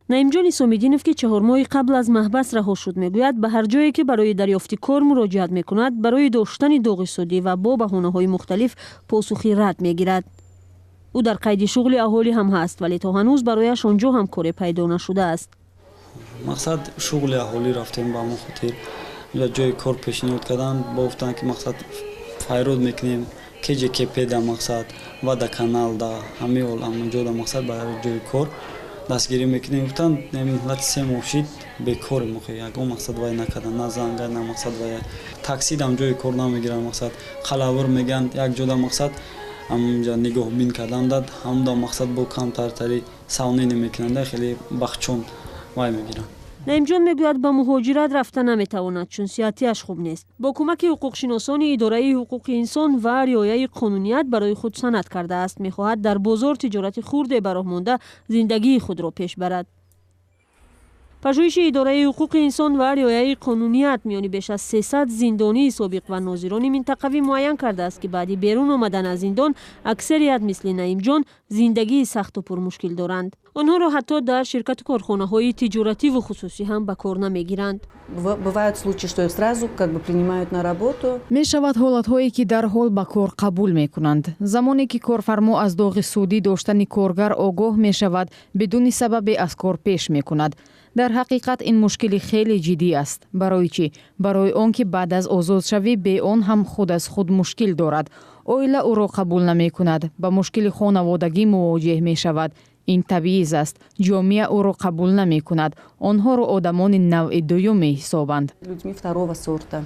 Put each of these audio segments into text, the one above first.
Наимҷон Исомиддинов, ки 4 моҳи қабл аз маҳбас раҳо шуд, мегӯяд, ба ҳар ҷое ки барои дарёфти кор муроҷиат мекунад, барои доштани доғи судӣ ва бо баҳонаҳои мухталиф посухи рад мегирад. Ӯ дар қайди шуғли аҳолӣ ҳам ҳаст, вале то ҳанӯз барояш он ҷо ҳам коре пайдо нашудааст. Мақсад, шуғли аҳолӣ рафтем, ба ҳамон хотир ҷои кор пешниҳод карданд, гуфтанд, ки, мақсад, файрод мекунем КЖКП да, мақсад, водоканал да, ҳамаи ҳамонҷо да, мақсад, ба ҷои кор дастгирӣ мекунем, гуфтанд. Муҳлати 3 моҳ шид, бекорем. Ягон, мақсад, вай накардан, на занга, на, мақсад, вай таксидам ҷои кор намегиранд. Мақсад, қалавур мегӯянд, як ҷода, мақсад, ҳамонҷа нигоҳбин кардан дад, ҳамуда, мақсад, бо камтартари савнене мекунанд, хеле бахчон вай мегиранд. Наимҷон мегӯяд, ба муҳоҷират рафта наметавонад, чун сиҳатиаш хуб нест. Бо кӯмаки ҳуқуқшиносони Идораи ҳуқуқи инсон ва риояи қонуният барои худ санад кардааст. Мехоҳад дар бозор тиҷорати хурде ба роҳ монда, зиндагии худро пеш барад. Пажӯҳиши Идораи ҳуқуқи инсон ва риояи қонуният миёни беш аз 300 зиндонии собиқ ва нозирони минтақавӣ муайян кардааст, ки баъди берун омадан аз зиндон аксарият мисли Наимҷон зиндагии сахту пурмушкил доранд. Онҳоро ҳатто дар ширкату корхонаҳои тиҷоративу хусусӣ ҳам ба кор намегиранд. Бывают случаи, что их сразу как бы принимают на работу. Мешавад ҳолатҳое, ки дарҳол ба кор қабул мекунанд. Замоне ки корфармо аз доғи судӣ доштани коргар огоҳ мешавад, бидуни сабабе аз кор пеш мекунад. Дар ҳақиқат ин мушкили хеле ҷиддӣ аст. Барои чӣ? Барои он ки баъд аз озодшавӣ бе он ҳам худ аз худ мушкил дорад, оила ӯро қабул намекунад, ба мушкили хонаводагӣ мувоҷеҳ мешавад. Ин табъиз аст. Ҷомеа ӯро қабул намекунад, онҳоро одамони навъи дуюм меҳисобанд. Людьми второго сорта.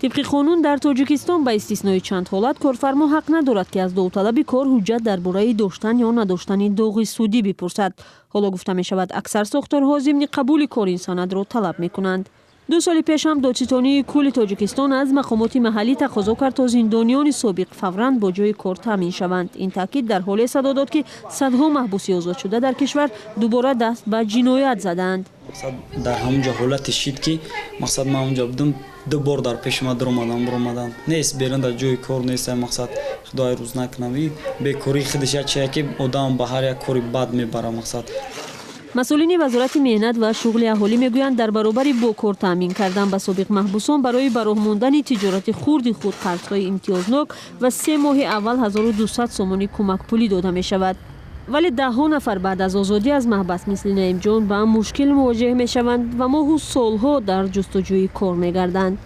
Тибқи қонун, дар Тоҷикистон, ба истиснои чанд ҳолат, корфармо ҳақ надорад, ки аз довталаби кор ҳуҷҷат дар бораи доштан ё надоштани доғи судӣ бипурсад. Ҳоло гуфта мешавад, аксар сохторҳо зимни қабули кор ин санадро талаб мекунанд. 2 соли пеш ҳам Додситонии кулли Тоҷикистон аз мақомоти маҳаллӣ тақозо кард, то зиндониёни собиқ фавран бо ҷои кор таъмин шаванд. Ин таъкид дар ҳоле садо дод, ки садҳо маҳбуси озодшуда дар кишвар дубора даст ба ҷиноят задаанд. Дар ҳамонҷо ҳолате шид, ки, мақсад, ман онҷо будам, ду бор дар пеши ма дуромадан, буромадан нест, берун дар ҷои кор нест. Мақсад, худои рӯз накунам, бекории худаш як чие, ки одам ба ҳар як кори бад мебара, мақсад. Масъулини Вазорати меҳнат ва шуғли аҳолӣ мегӯянд, дар баробари бо кор таъмин кардан ба собиқ маҳбусон, барои ба роҳ мондани тиҷорати хурди худ қарзҳои имтиёзнок ва 3 моҳи аввал 1200 сомонӣ кӯмакпулӣ дода мешавад. Вале даҳҳо нафар баъд аз озодӣ аз маҳбас мисли Наимҷон ба мушкил мувоҷеҳ мешаванд ва моҳу солҳо дар ҷустуҷӯи кор мегарданд.